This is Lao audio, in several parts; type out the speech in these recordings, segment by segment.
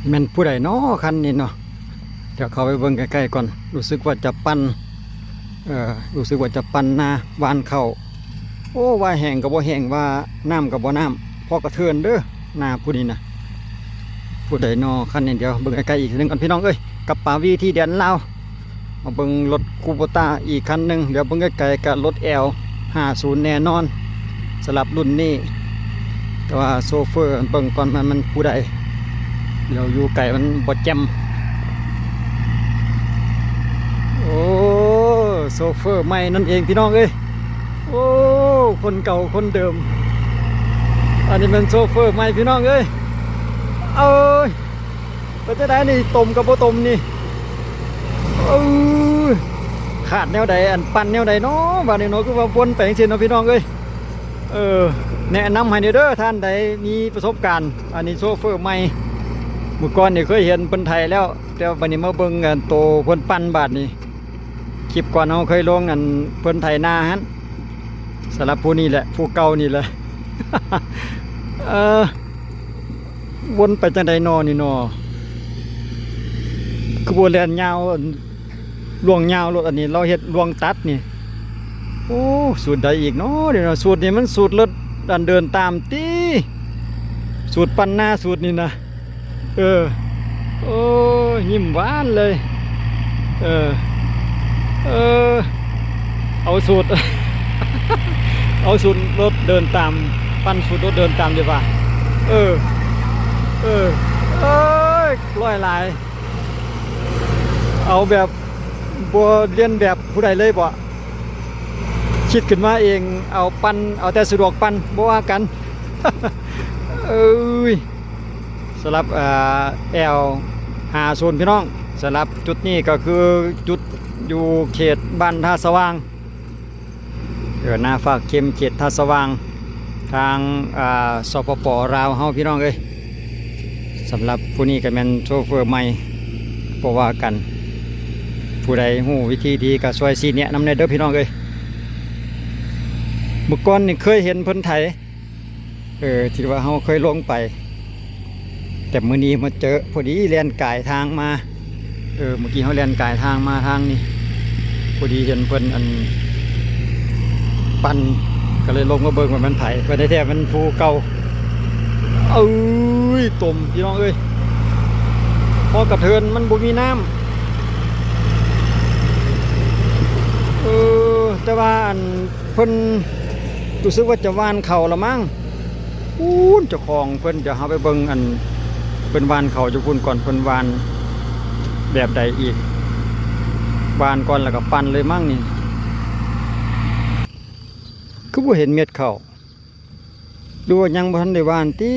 ແມ່ນຜູ້ໃດນໍຄັນນີ້ນໍ? ດຽວເຂົ້າໄປເບິ່ງໃກ້ໆກ່ອນ. ຮູ້ສຶກວ່າຈະປັ່ນ ເອີ ຮູ້ສຶກວ່າຈະປັ່ນນາຫວ່ານເຂົ້າ. ໂອ້ ວ່າແຫ້ງກໍບໍ່ແຫ້ງ ວ່ານ້ຳກໍບໍ່ນ້ຳ ພໍກະເທີນເດີ ນາຜູ້ນີ້ນະ. ຜູ້ໃດນໍຄັນນີ້? ດຽວເບິ່ງໃກ້ໆອີກເທື່ອໜຶ່ງກ່ອນພີ່ນ້ອງເອີຍ ກັບປາວີທີ່ແດນລາວ. ມາເບິ່ງລົດຄູໂບຕ້າອີກຄັນໜຶ່ງ. ດຽວເບິ່ງໃກ້ໆ ກະລົດແອວຫ້າສູນແນ່ນອນ ສຳລັບລຸ້ນນີ້. ແຕ່ວ່າໂຊເຟີເບິ່ງກ່ອນ ມັນ ມັນຜູ້ໃດ? ດຽວຢູ່ໄກມັນບໍ່ແຈ່ມ. ໂອ້ ໂຊເຟີໃໝ່ນັ້ນເອງພີ່ນ້ອງເອີຍ. ໂອ້ ຄົນເກົ່າຄົນເດີມ. ອັນນີ້ແມ່ນໂຊເຟີໃໝ່ພີ່ນ້ອງເອີຍ. ເອີຍ ເປັນຈັ່ງໃດນີ້ ຕົມກັບບໍ່ຕົມນີ້? ເອີ ຂາດແນວໃດ ອັນ ປັ່ນແນວໃດນໍ ບາດນີ້ນໍ? ຄືວ່າວົນໄປຈັ່ງຊີ້ນໍພີ່ນ້ອງເອີຍ. ເອີ ແນະນຳໃຫ້ແດ່ເດີ ທ່ານໃດມີປະສົບການ. ອັນນີ້ໂຊເຟີໃໝ່ ມື້ກ່ອນນີ້ເຄີຍເຫັນເພິ່ນໄຖແລ້ວ ແຕ່ວ່າບາດນີ້ມາເບິ່ງ ອັນ ໂຕເພິ່ນປັ່ນບາດນີ້. ຄລິບກ່ອນເຮົາເຄີຍລົງ ອັນ ເພິ່ນໄຖນາຫັ້ນ. ສຳລັບຜູ້ນີ້ແຫຼະ ຜູ້ເກົ່ານີ້ແຫຼະ. ເອີ ວົນໄປຈັ່ງໃດນໍນີ້ນໍ? ຄືບໍ່ແລ່ນຍາວ ລ່ວງຍາວໂລດ. ອັນນີ້ລາວເຮັດລ່ວງຕັດນີ້. ໂອ້ ສູດໃດອີກນໍ? ດຽວນະ ສູດນີ້ມັນສູດລົດ ອັນ ເດີນຕາມຕິ ສູດປັ່ນນາສູດນີ້ນະ. ເອີ ໂອ້ ຍິ້ມຫວານເລີຍ. ເອີ ເອີ ເອົາສູດ ເອົາສູດລົດເດີນຕາມ ປັ່ນສູດລົດເດີນຕາມດີກວ່າ. ເອີ ເອີ ເອີຍ ລອຍຫຼາຍ. ເອົາແບບບໍ່ລຽນແບບຜູ້ໃດເລີຍບໍ? ຄິດຂຶ້ນມາເອງ ເອົາປັ່ນ ເອົາແຕ່ສະດວກປັ່ນ ບໍ່ວ່າກັນ. ເອີຍ ສຳລັບ ເອີ ແອວຫ້າສູນ ພີ່ນ້ອງ. ສຳລັບຈຸດນີ້ກໍຄືຈຸດຢູ່ເຂດບ້ານທ່າສະຫວ່າງ ເອີ ນາຟາກເຂັມ ເຂດທ່າສະຫວ່າງ ທາງ ອ່າ ສປປ ລາວເຮົາ ພີ່ນ້ອງເອີຍ. ສຳລັບຜູ້ນີ້ກໍແມ່ນໂຊເຟີໃໝ່ ບໍ່ວ່າກັນ. ຜູ້ໃດຮູ້ວິທີດີກໍຊ່ວຍຊີ້ແນະນຳແດ່ເດີ ພີ່ນ້ອງເອີຍ. ມື້ກ່ອນນີ້ເຄີຍເຫັນເພິ່ນໄຖ ເອີ ທີ່ວ່າເຮົາເຄີຍລົງໄປ ແຕ່ມື້ນີ້ມາເຈີ ພໍດີແລ່ນກາຍທາງມາ. ເອີ ເມື່ອກີ້ເຮົາແລ່ນກາຍທາງມາທາງນີ້ ພໍດີເຫັນເພິ່ນ ອັນ ປັ່ນ ກໍເລີຍລົງມາເບິ່ງວ່າແມ່ນໃຜ. ແທ້ໆແມ່ນຜູ້ເກົ່າ. ເອີຍ ຕົມ ພີ່ນ້ອງເອີຍ ພໍກະເທີນ ມັນບໍ່ມີນ້ຳ. ເອີ ແຕ່ວ່າ ອັນ ເພິ່ນ ຮູ້ສຶກວ່າຈະຫວ່ານເຂົ້າລະມັງ. ພຸ້ນ ເຈົ້າຂອງເພິ່ນຈະ ເຮົາໄປເບິ່ງ ອັນ ເພິ່ນຫວ່ານເຂົ້າຢູ່ພຸ້ນກ່ອນ ເພິ່ນຫວ່ານແບບໃດອີກ? ຫວ່ານກ່ອນແລ້ວກໍປັ່ນເລີຍມັ້ງນີ້. ຄືບໍ່ເຫັນເມັດເຂົ້າ ຫຼືວ່າຍັງບໍ່ທັນໄດ້ຫວ່ານຕິ?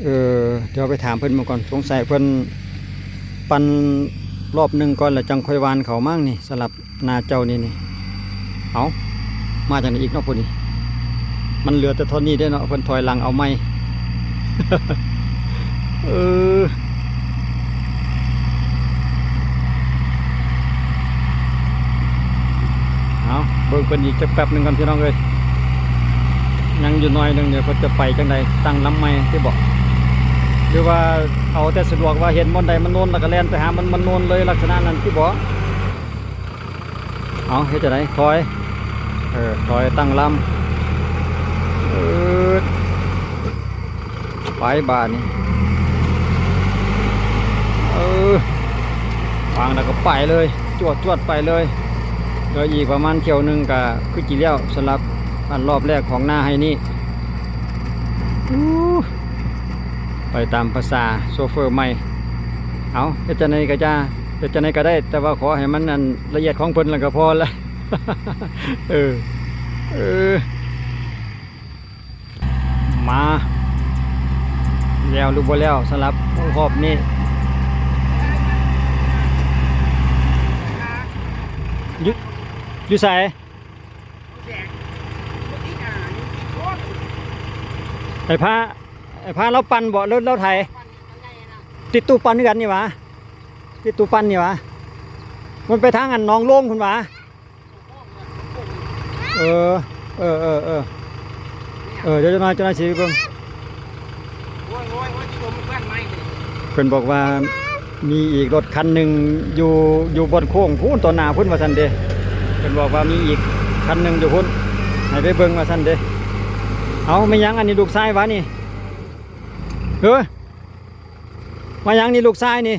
ເອີ ດຽວໄປຖາມເພິ່ນເບິ່ງກ່ອນ. ສົງໄສເພິ່ນປັ່ນລອບໜຶ່ງກ່ອນ ແລ້ວຈັ່ງຄ່ອຍຫວ່ານເຂົ້າມັ້ງນີ້ ສຳລັບ ໜ້າເຈົ້ານີ້ນີ້. ເອົ້າ ມາຈັ່ງໃດອີກເນາະຜູ້ນີ້? ມັນເຫຼືອແຕ່ທໍ່ນີ້ເດ້ເນາະ ເພິ່ນຖອຍຫຼັງເອົາໃໝ່. ເອີ ເອົາ ເບິ່ງເພິ່ນອີກຈັກແປັບໜຶ່ງກ່ອນ ພີ່ນ້ອງເອີຍ. ຍັງຢູ່ໜ້ອຍໜຶ່ງ ດຽວເພິ່ນຈະໄປຈັ່ງໃດ ຕັ້ງລຳໃໝ່ຕິບໍ? ຫຼືວ່າເອົາແຕ່ສະດວກວ່າເຫັນບ່ອນໃດມັນໂນນ ແລ້ວກໍແລ່ນໄປຫາມັນ ມັນໂນນເລີຍ ລັກສະນະນັ້ນຕິບໍ? ເອົາ ເຮັດຈັ່ງໃດ? ຖອຍ ເອີ ຖອຍຕັ້ງລຳ ເອີ ໄປບາດນີ້ ເອີ ວາງແລ້ວກໍໄປເລີຍ ຈວດໆໄປເລີຍ. ເດີນອີກປະມານຖ້ຽວໜຶ່ງກໍຄືຊິແລ້ວ ສຳລັບອັນລອບແລກຂອງນາໄຮ່ນີ້. ອູ້ ໄປຕາມພາສາໂຊເຟີໃໝ່. ເອົາ ເຮັດຈັ່ງໃດກໍຢ່າ ເຮັດຈັ່ງໃດກໍໄດ້ ແຕ່ວ່າຂໍໃຫ້ມັນ ອັນ ລະອຽດຂອງເພິ່ນລະກໍພໍລະ. ເອີ ເອີ ມາແລ້ວຫຼືບໍ່ແລ້ວ ສຳລັບຮອບນີ້. ຢູ່ ຢູ່ໃສ? ໄອ້ພາ ໄອ້ພາລາວປັ່ນບໍ ຫຼືລາວໄຖ? ຕິດຕູ້ປັ່ນຄືກັນນີ້ຫວາ? ຕິດຕູ້ປັ່ນນີ້ຫວາ? ມັນໄປທາງອັນໜອງໂລງພຸ້ນຫວາ? ເອີ ເອີ ເອີ ເອີ ເອີ ດຽວຈັກໜ່ອຍ ຈັກໜ່ອຍຊິໄປເບິ່ງ. ໂອ້ຍ ໂອ້ຍ ໂອ້ຍ ຊິລົມເພື່ອນໃໝ່ເດ້. ເພິ່ນບອກວ່າມີອີກລົດຄັນໜຶ່ງຢູ່ ຢູ່ບ່ອນໂຄ້ງພຸ້ນ ຕໍ່ໜ້າພຸ້ນວ່າຊັ້ນເດ້. ເພິ່ນບອກວ່າມີອີກຄັນໜຶ່ງຢູ່ພຸ້ນ ໃຫ້ໄປເບິ່ງວ່າຊັ້ນເດ້. ເອົາ ແມ່ນຫຍັງອັນນີ້ ລູກຊາຍຫວານີ້? ເອີ ມາຫຍັງນີ້ລູກຊາຍນີ້?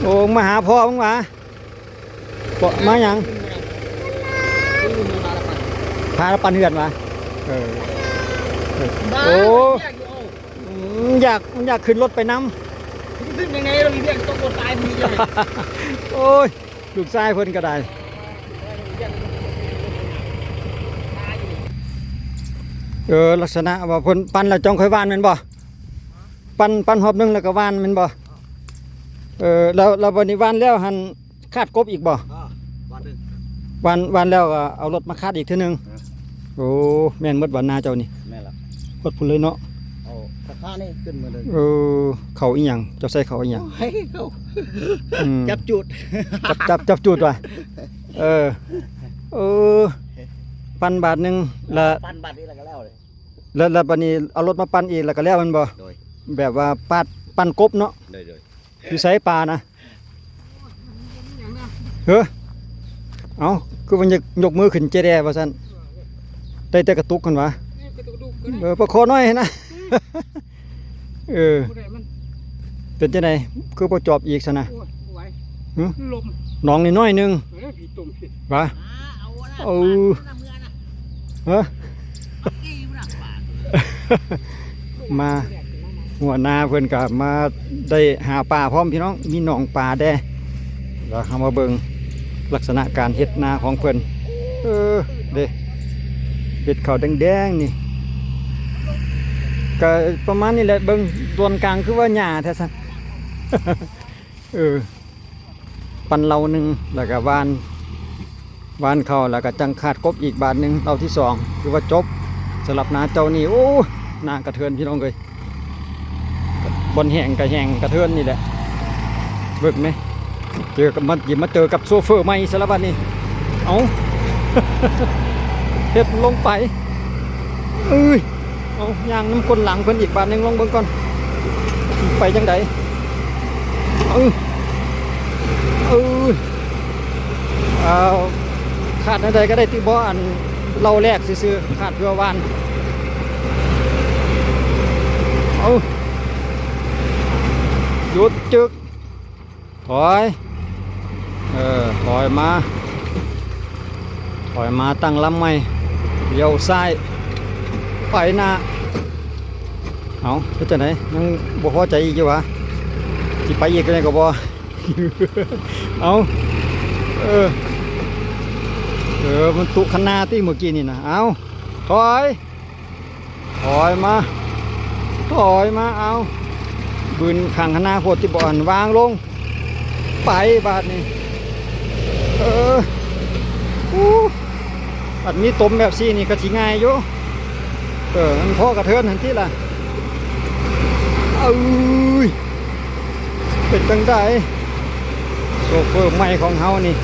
ໂອ້ ມາຫາພໍ່ມຶງຫວາ? ເກາະມາຫຍັງ? ພາລະປັ່ນເຮືອນຫວາ? ເອີ ເອີ ໂອ້ ອືມ ຢາກ ຢາກຂຶ້ນລົດໄປນຳ. ຂຶ້ນຍັງໄງ ເຮົາມີວຽກຕ້ອງກົດຕາຍມື້ດຽວ. ໂອ້ຍ ລູກຊາຍເພິ່ນກໍໄດ້. ເອີ ລັກສະນະວ່າເພິ່ນປັ່ນແລ້ວຈັ່ງຄ່ອຍຫວ່ານແມ່ນບໍ່? ປັ່ນ ປັ່ນຮອບໜຶ່ງແລ້ວກໍຫວ່ານແມ່ນບໍ່? ເອີ ແລ້ວ ແລ້ວບັດນີ້ຫວ່ານແລ້ວຫັ້ນ ຄາດກົບອີກບໍ່? ອ່າ ຫວ່ານໜຶ່ງ ຫວ່ານ ຫວ່ານແລ້ວກໍເອົາລົດມາຄາດອີກເທື່ອໜຶ່ງ. ເອີ ໂອ້ ແມ່ນໝົດຫວ່ານນາເຈົ້ານີ້? ແມ່ນລະ ໝົດພຸ້ນເລີຍເນາະ. ເອົາຕາຂ້ານີ້ຂຶ້ນໝົດເລີຍ. ເອີ ເຂົ້າອີ່ຫຍັງ? ເຈົ້າໃສ່ເຂົ້າອີ່ຫຍັງ? ໂອ້ຍ ເຂົ້າ ອືມ ຈັບຈູດ ຈັບ ຈັບ ຈັບຈູດຫວາ? ເອີ ເອີ ປັ່ນບາດໜຶ່ງລະ ປັ່ນບາດນີ້ລະກໍແລ້ວເລີຍ. ແລ້ວ ແລ້ວບັດນີ້ເອົາລົດມາປັ່ນອີກລະກໍແລ້ວແມ່ນບໍ່? ໂດຍ ແບບວ່າປາດ ປັ່ນກົບເນາະ. ໂດຍ ໂດຍ. ຢູ່ໃສປານະ? ເອີ ເອົ້າ ຄືວ່າຍົກ ຍົກມືຂຶ້ນເຈແດວ່າຊັ້ນ ໄດ້ແຕ່ກະຕຸກຫັ້ນຫວາ? ເອີ ປາຄໍນ້ອຍຫັ້ນນະ. ເອີ ເປັນຈັ່ງໃດ ຄືບໍ່ຈອບອີກຊັ້ນນະ? ຫື? ໜອງນ້ອຍໆໜຶ່ງ ເອີ ຫວາ? ເອີ ເອີ ມາ ຫົວໜ້າເພິ່ນກໍມາໄດ້ຫາປາພ້ອມພີ່ນ້ອງ ມີໜອງປາແດ່. ແລ້ວເຮົາມາເບິ່ງລັກສະນະການເຮັດນາຂອງເພິ່ນ. ເອີ ເດ້ ເຮັດເຂົ້າແດງໆນີ້ ກໍປະມານນີ້ແຫຼະ. ເບິ່ງຕອນກາງຄືວ່າຫຍ້າແທ້ຊັ້ນ. ເອີ ປັ່ນເລົາໜຶ່ງ ແລ້ວກໍຫວ່ານ ຫວ່ານເຂົ້າ ແລ້ວກໍຈັ່ງຄາດກົບອີກບາດໜຶ່ງ ເລົາທີສອງ ຖືວ່າຈົບສຳລັບນາເຈົ້ານີ້. ໂອ້ ນາກະເທີນພີ່ນ້ອງເອີຍ ບ່ອນແຫ້ງກໍແຫ້ງກະເທີນນີ້ແຫຼະ. ເບິ່ງແມ ເຈີກັບ ມາ ມາເຈີກັບໂຊເຟີໃໝ່ສາລະບັດນີ້. ເອົ້າ ເຮັດລົງໄປ ເອີຍ ເອົາ ຍ່າງນຳກົ້ນຫຼັງເພິ່ນອີກບາດໜຶ່ງ ລອງເບິ່ງກ່ອນ ໄປຈັ່ງໃດ? ເອີ ເອີ ເອົາ ຂາດແນວໃດກໍໄດ້ຕິບໍ? ອັນເລົາແລກຊື່ໆ ຂາດເພື່ອຫວ່ານ. ເອົາ ຢຸດ ຈຶກ ຖອຍ ເອີ ຖອຍມາ ຖອຍມາຕັ້ງລຳໃໝ່ ລ້ຽວຊ້າຍ ໄປໜ້າ. ເອົາ ເຮັດຈັ່ງໃດ? ຍັງບໍ່ພໍໃຈອີກຢູ່ຫວາ? ຊິໄປອີກກໍໄດ້ກໍບໍ່? ເອົາ ເອີ ເອີ ມັນຕຸຄັນນາຕິມື້ກີ້ນີ້ນະ. ເອົາ ຖອຍ ຖອຍມາ ຖອຍມາ. ເອົາ ບືນຂ້າງຂະໜາໂພດຕິບໍ່ ອັນວາງລົງ ໄປບາດນີ້. ເອີ ອູ້ ອັນມີຕົມແບບຊີ້ນີ້ກໍຊິງ່າຍຢູ່. ເອີ ມັນພໍກະເທີນຫັ້ນຕິລະ. ເອີຍ ເປັນຈັ່ງໃດ ໂຊເຟີໃໝ່ຂອງເຮົານີ້?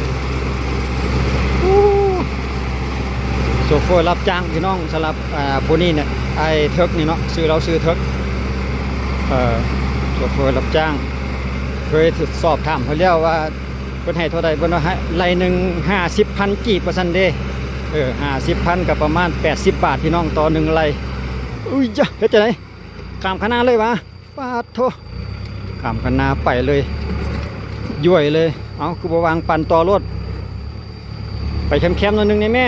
ໂຊເຟີຮັບຈ້າງພີ່ນ້ອງ ສຳລັບ ອ່າ ຜູ້ນີ້ນະ ອ້າຍເຖິກນີ້ເນາະ ຊື່ລາວຊື່ເຖິກ. ເອີ ໂຊເຟີຮັບຈ້າງ ເຄີຍສອບຖາມເພິ່ນແລ້ວວ່າ ເພິ່ນໃຫ້ເທົ່າໃດ? ເພິ່ນວ່າໃຫ້ໄລ່ໜຶ່ງຫ້າສິບພັນກີບວ່າຊັ້ນເດ້. ເອີ ຫ້າສິບພັນກໍປະມານແປດສິບບາດພີ່ນ້ອງ ຕໍ່ໜຶ່ງໄລ່. ອຸ້ຍຢະ ເຮັດຈັ່ງໃດ? ຂ້າມຄະນາເລີຍຫວາ? ປາດໂທ້ ຂ້າມຄະນາໄປເລີຍ ຢ້ວຍເລີຍ. ເອົ້າ ຄືບໍ່ວາງປັ່ນຕໍ່ໂລດ? ໄປແຄມໆໜ້ອຍໜຶ່ງແດ່ແມ່.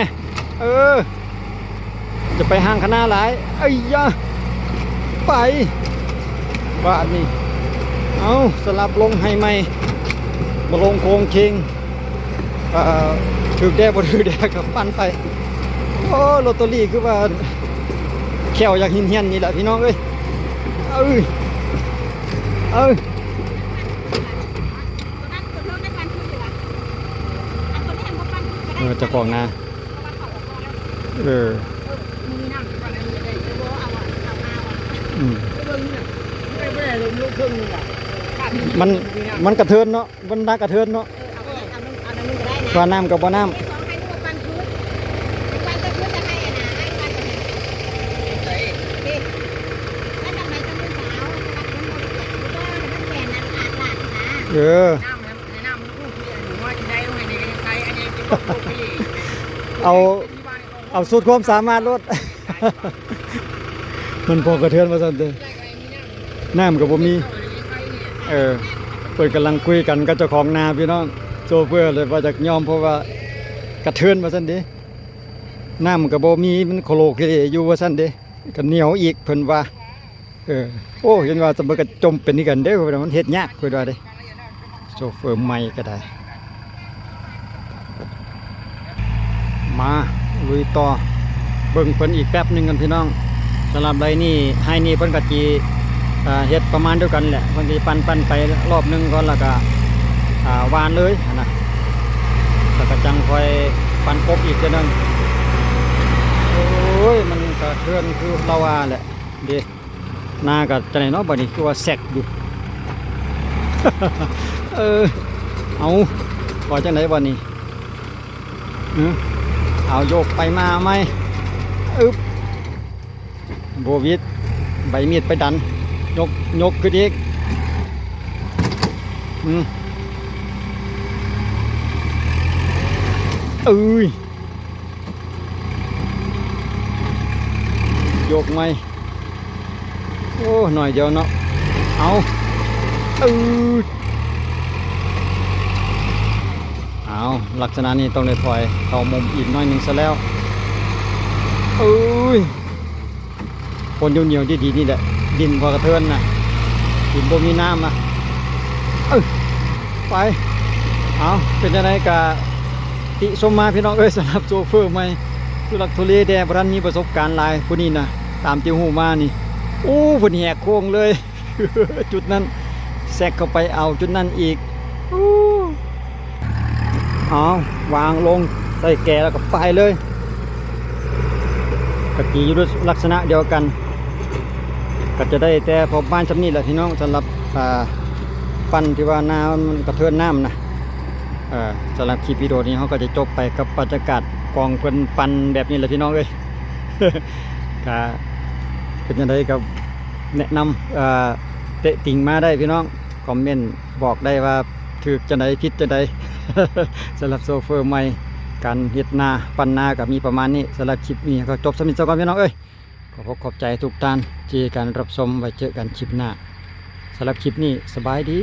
ເອີ ຈະໄປຫ່າງຄະນາຫຼາຍ. ໄອ້ຢາ ໄປບາດນີ້. ເອົ້າ ສະຫຼັບລົງໄຮ່ໃໝ່ ມາລົງໂຄງເຄງ. ເອີ ຖືກແດ່ບໍ່ຖືກແດ່ກໍປັ່ນໄປ. ໂອ້ ລົດໂຕລີຄືວ່າແຂ້ວຢາກຫີນຫຽນນີ້ແຫຼະພີ່ນ້ອງເອີຍ. ເອີ ເອີ ເອີ ເຈົ້າຂອງນາ ເອີ ອືມ ມັນ ມັນກະເທີນເນາະ. ມັນນາກະເທີນເນາະ. ເອີ ເອົາ ເອົາໜຶ່ງກໍໄດ້ນະ ວ່ານ້ຳກໍບໍ່ນ້ຳ. ເອີ ເອົາໃຫ້ລູກປັ່ນຄືນ ປັ່ນແຕ່ຄືນຈະໃຫ້ອັນນ່າ ອ້າຍປັ່ນກໍໄດ້. ເອີ ເອີ ແລ້ວທຳໄມຕ້ອງລູກສາວ ສະຫຼັບລົງ ເອີ ເອົາ ເອົາສຸດຄວາມສາມາດໂລດ ມັນພໍກະເທືອນວ່າຊັ້ນເດ. ນ້ຳກໍບໍ່ມີ ເອີ ເພິ່ນກຳລັງຄຸຍກັນກັບເຈົ້າຂອງນາພີ່ນ້ອງ. ໂຊເຟີເລີຍບໍ່ຢາກຍອມ ເພາະວ່າກະເທືອນວ່າຊັ້ນເດ. ນ້ຳກໍບໍ່ມີ ມັນໂຄໂລເຄເລຢູ່ວ່າຊັ້ນເດ ກໍໜຽວອີກເພິ່ນວ່າ. ເອີ ໂອ້ ເຫັນວ່າສະເໝີກໍຈົມເປັນຄືກັນເດ້ ເພິ່ນວ່າມັນເຮັດຍາກ ເພິ່ນວ່າເດ້. ໂຊເຟີໃໝ່ກໍໄດ້ ມາລຸຍຕໍ່ ເບິ່ງເພິ່ນອີກແປັບໜຶ່ງກັນພີ່ນ້ອງ. ສຳລັບໄຮ່ນີ້ ໄຮ່ນີ້ເພິ່ນກໍຊິ ເຮັດປະມານດຽວກັນແຫຼະ ເພິ່ນຊິປັ່ນ ປັ່ນໄປລອບໜຶ່ງກ່ອນ ແລ້ວກໍ ອ່າ ຫວ່ານເລີຍຫັ້ນນະ ແລ້ວກໍຈັ່ງຄ່ອຍປັ່ນກົບອີກເທື່ອໜຶ່ງ. ໂອ້ຍ ມັນກະເທືອນຄືລາວວ່າແຫຼະເດ້. ນາກໍຈັ່ງໃດເນາະ ບັດນີ້ຄືວ່າແຊກຢູ່ ເອີ ເອົາ ວ່າຈັ່ງໃດບັດນີ້? ເອົາ ໂຍກໄປມາໃໝ່ ອຶບ ບໍ່ຫວິດ ໃບມີດໄປດັນ ຍົກ ຍົກຂຶ້ນອີກ ອື ເອີຍ ໂຍກໃໝ່. ໂອ້ ໜ້ອຍດຽວເນາະ ເອົາ ອືດ ເອົາ ລັກສະນະນີ້ຕ້ອງໄດ້ຖອຍເຂົ້າມຸມອີກໜ້ອຍໜຶ່ງຊະແລ້ວ. ເອີຍ ຄົນໜຽວໆດີໆນີ້ແຫຼະ ດິນບໍ່ກະເທີນນະ ດິນບໍ່ມີນ້ຳນະ ເອີ ໄປ ເອົາ ເປັນຈັ່ງໃດກະ ຕິຊົມມາພີ່ນ້ອງເອີຍ ສຳລັບໂຊເຟີໃໝ່ ທຸລັກທຸເລແດ່ ບໍ່ທັນມີປະສົບການຫຼາຍຜູ້ນີ້ນະ ຕາມທີ່ຮູ້ມານີ້ ໂອ້ ເພິ່ນແຫກໂຄ້ງເລີຍ ຈຸດນັ້ນ ແຊກເຂົ້າໄປເອົາຈຸດນັ້ນອີກ ໂອ້ ເອົາ ວາງລົງໃສ່ແກແລ້ວກໍໄປເລີຍ ກະຕີຢູ່ລັກສະນະດຽວກັນ ກໍຈະໄດ້ແຕ່ພໍປະມານສ່ຳນີ້ແຫຼະພີ່ນ້ອງ ສຳລັບ ອ່າ ປັ່ນທີ່ວ່ານ້ຳມັນກະເທີນນ້ຳນະ. ເອີ ສຳລັບຄລິບວິດີໂອນີ້ ເຮົາກໍຈະຈົບໄປກັບບັນຍາກາດຂອງເພິ່ນປັ່ນແບບນີ້ແຫຼະພີ່ນ້ອງເອີຍ ກະເປັນຈັ່ງໃດກໍແນະນຳ ເອີ ເຕະຕິ່ງມາໄດ້ພີ່ນ້ອງ ຄອມເມັນບອກໄດ້ວ່າຖືກຈັ່ງໃດຜິດຈັ່ງໃດ ສຳລັບໂຊເຟີໃໝ່ ການເຮັດນາ ປັ່ນນາກໍມີປະມານນີ້ ສຳລັບຄລິບນີ້ກໍຈົບສ່ຳນີ້ຊະກ່ອນພີ່ນ້ອງເອີຍ. ຂໍຂອບໃຈທຸກທ່ານທີ່ໃຫ້ການຮັບຊົມ ໄວ້ເຈີກັນຄລິບໜ້າ ສຳລັບຄລິບນີ້ ສະບາຍດີ.